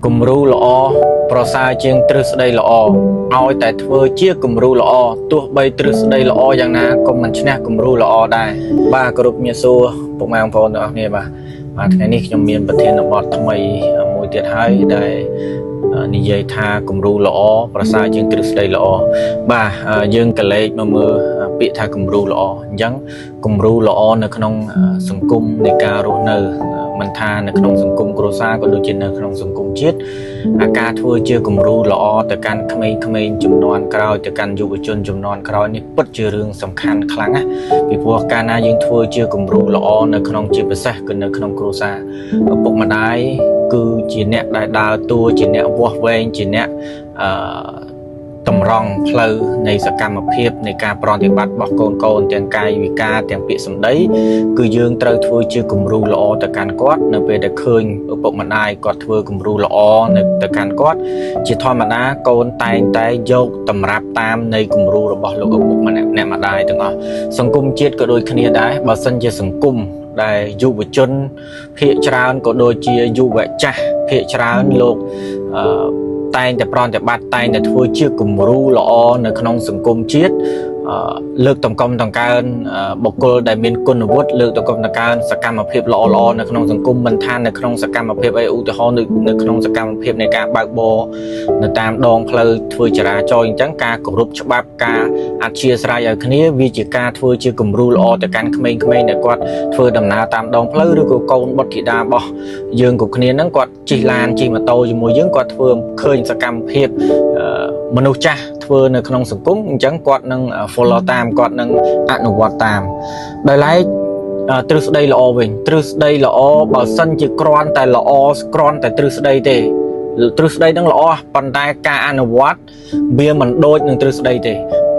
គំរូល្អប្រសើរជាងទ្រឹស្ដីល្អឲ្យតែធ្វើជាគំរូល្អទោះបីទ្រឹស្ដីល្អយ៉ាងណាក៏មិនឈ្នះគំរូល្អដែរបាទគោរពញាសួរពុកម៉ែបងប្អូនទាំងអស់គ្នាបាទបាទថ្ងៃនេះខ្ញុំមានប្រធានបទថ្មីមួយទៀតហើយដែលនិយាយថាគំរូល្អប្រសើរជាងទ្រឹស្ដីល្អបាទយើងកលេចមកមើលពាក្យថាគំរូល្អអញ្ចឹងគំរូល្អនៅក្នុងសង្គមនៃការរស់នៅមិនថានៅក្នុងសង្គមគ្រួសារក៏ដូចជានៅក្នុងសង្គមជាតិអាការធ្វើជាគំរូល្អទៅកាន់ក្មេងៗជំនាន់ក្រោយទៅកាន់យុវជនជំនាន់ក្រោយនេះពិតជារឿងសំខាន់ខ្លាំងណាស់ពីព្រោះកាលណាយើងធ្វើជាគំរូល្អនៅក្នុងជាពិសេសគឺនៅក្នុងគ្រួសារឪពុកម្ដាយគឺជាអ្នកដែលដើរតួជាអ្នកវាស់វែងជាអ្នកអឺ តម្រង់ផ្លូវនៃសកម្មភាពនៃការប្រតិបត្តិរបស់កូនកូនទាំងកាយវិការទាំងពាក្យសម្ដីគឺយើងត្រូវធ្វើជាគំរូល្អទៅកាន់គាត់នៅពេលដែលឃើញឪពុកម្ដាយគាត់ធ្វើគំរូល្អនៅទៅកាន់គាត់ជាធម្មតាកូនតែងតែយកតម្រាប់តាមនៃគំរូរបស់លោកឪពុកម្នាក់អ្នកម្ដាយទាំងអស់សង្គមជាតិក៏ដូចគ្នាដែរបើសិនជាសង្គមដែលយុវជនភាគច្រើនក៏ដូចជាយុវចាស់ភាគច្រើនលោកអឺ តែងតែប្រតិបត្តិតែងតែធ្វើជាគំរូល្អនៅក្នុងសង្គមជាតិអឺលើកតម្កុំតម្កើងបុគ្គលដែលមានគុណវុឌ្ឍលើកតម្កុំតម្កើងសកម្មភាពល្អៗនៅក្នុងសង្គមមិនថានៅក្នុងសកម្មភាពអីឧទាហរណ៍នៅនៅក្នុងសកម្មភាពនៃការបើកបរនៅតាមដងផ្លូវធ្វើចរាចរណ៍អញ្ចឹងការគោរពច្បាប់ការអធ្យាស្រ័យឲ្យគ្នាវាជាការធ្វើជាគំរូល្អទៅកាន់ក្មេងៗដែលគាត់ធ្វើដំណើរតាមដងផ្លូវឬក៏កូនបុត្រធីតារបស់ យើងគ្រប់គ្នាហ្នឹងគាត់ជិះឡានជិះម៉ូតូជាមួយយើងគាត់ធ្វើឃើញសកម្មភាពអឺមនុស្សចាស់ធ្វើនៅក្នុងសង្គមអញ្ចឹងគាត់នឹង follow តាមគាត់នឹងអនុវត្តតាមដោយឡែកអឺទ្រឹស្ដីល្អវិញទ្រឹស្ដីល្អបើសិនជាគ្រាន់តែល្អគ្រាន់តែទ្រឹស្ដីទេទ្រឹស្ដីហ្នឹងល្អប៉ុន្តែការអនុវត្តវាមិនដូចនឹងទ្រឹស្ដីទេ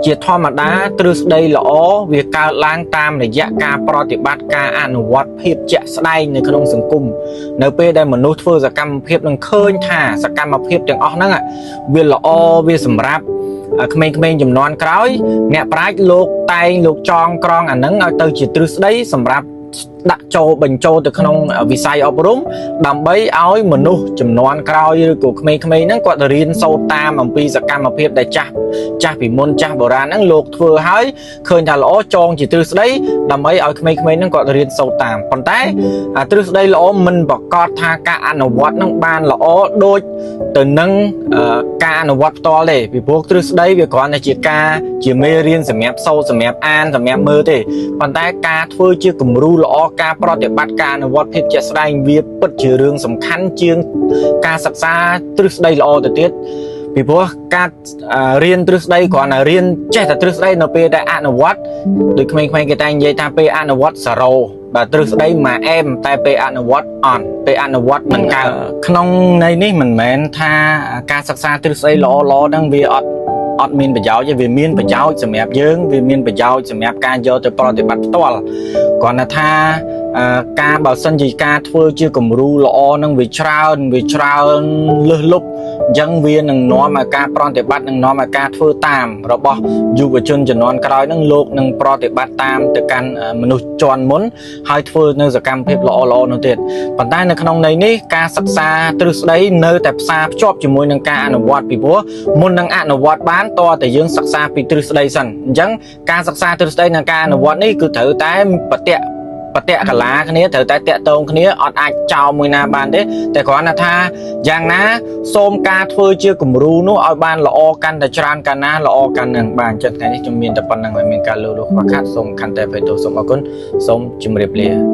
ជាធម្មតាទ្រឹស្ដីល្អវាកើតឡើងតាមរយៈការប្រតិបត្តិការអនុវត្តភាពជាក់ស្ដែងនៅក្នុងសង្គមនៅពេលដែលមនុស្សធ្វើសកម្មភាពនឹងឃើញថាសកម្មភាពទាំងអស់ហ្នឹងវាល្អវាសម្រាប់ក្មេងៗជំនាន់ក្រោយអ្នកប្រាជ្ញលោកតែងលោកចងក្រងអាហ្នឹងឲ្យទៅជាទ្រឹស្ដីសម្រាប់ដាក់ចូលបញ្ចូលទៅក្នុងវិស័យអប់រំដើម្បីឲ្យមនុស្សជំនាន់ក្រោយឬក៏ក្មេងៗហ្នឹងគាត់រៀនសូត្រតាមអំពីសកម្មភាពដែលចាស់ចាស់ពីមុនចាស់បុរាណហ្នឹងលោកធ្វើឲ្យឃើញថាល្អចងជាទ្រឹស្ដីដើម្បីឲ្យក្មេងៗហ្នឹងគាត់រៀនសូត្រតាមប៉ុន្តែអាទ្រឹស្ដីល្អមិនប្រកាសថាការអនុវត្តហ្នឹងបានល្អដូចទៅនឹងការអនុវត្តផ្ទាល់ទេពីព្រោះទ្រឹស្ដីវាគ្រាន់តែជាការជាមេរៀនសម្រាប់សូត្រសម្រាប់អានសម្រាប់មើលទេប៉ុន្តែការធ្វើជាគំរូល្អការប្រតិបត្តិការអនុវត្តភាពជាក់ស្ដែងវាពិតជារឿងសំខាន់ជាងការសិក្សាទ្រឹស្ដីល្អទៅទៀតពីព្រោះការរៀនទ្រឹស្ដីគ្រាន់តែរៀនចេះតែទ្រឹស្ដីនៅពេលដែលអនុវត្តដូចក្មេងៗគេតែងនិយាយថាពេលអនុវត្ត0បាទទ្រឹស្ដីមកអែមតែពេលអនុវត្តអន់ពេលអនុវត្តមិនកើតក្នុងន័យនេះមិនមែនថាការសិក្សាទ្រឹស្ដីល្អៗហ្នឹងវាអត់អត់មានប្រយោជន៍ទេវាមានប្រយោជន៍សម្រាប់យើងវាមានប្រយោជន៍សម្រាប់ការយកទៅប្រតិបត្តិផ្ទាល់គ្រាន់តែថាការបើសិនជាការធ្វើជាគំរូល្អនឹងវាច្រើនវាច្រើនលើសលប់អញ្ចឹងវានឹងនាំឲ្យការប្រតិបត្តិនឹងនាំឲ្យការធ្វើតាមរបស់យុវជនជំនាន់ក្រោយនឹងលោកនឹងប្រតិបត្តិតាមទៅកាន់មនុស្សជំនាន់មុនហើយធ្វើនៅសកម្មភាពល្អៗនោះទៀតប៉ុន្តែនៅក្នុងន័យនេះការសិក្សាទ្រឹស្ដីនៅតែផ្សារភ្ជាប់ជាមួយនឹងការអនុវត្តពីព្រោះមុននឹងអនុវត្តបានតើតែយើងសិក្សាពីទ្រឹស្ដីសិនអញ្ចឹងការសិក្សាទ្រឹស្ដីនិងការអនុវត្តនេះគឺត្រូវតែបតិបតិកលាគ្នាត្រូវតែតាក់ទងគ្នាអត់អាចចោលមួយណាបានទេតែគ្រាន់តែថាយ៉ាងណាសូមការធ្វើជាគំរូនោះឲ្យបានល្អកាន់តែច្រើនកាលណាល្អកាន់នឹងបាទអញ្ចឹងថ្ងៃនេះខ្ញុំមានតែប៉ុណ្្នឹងហើយមានការលើកលោកខ្វះខាតសូមខន្តីអភ័យទោសសូមអរគុណសូមជម្រាបលា។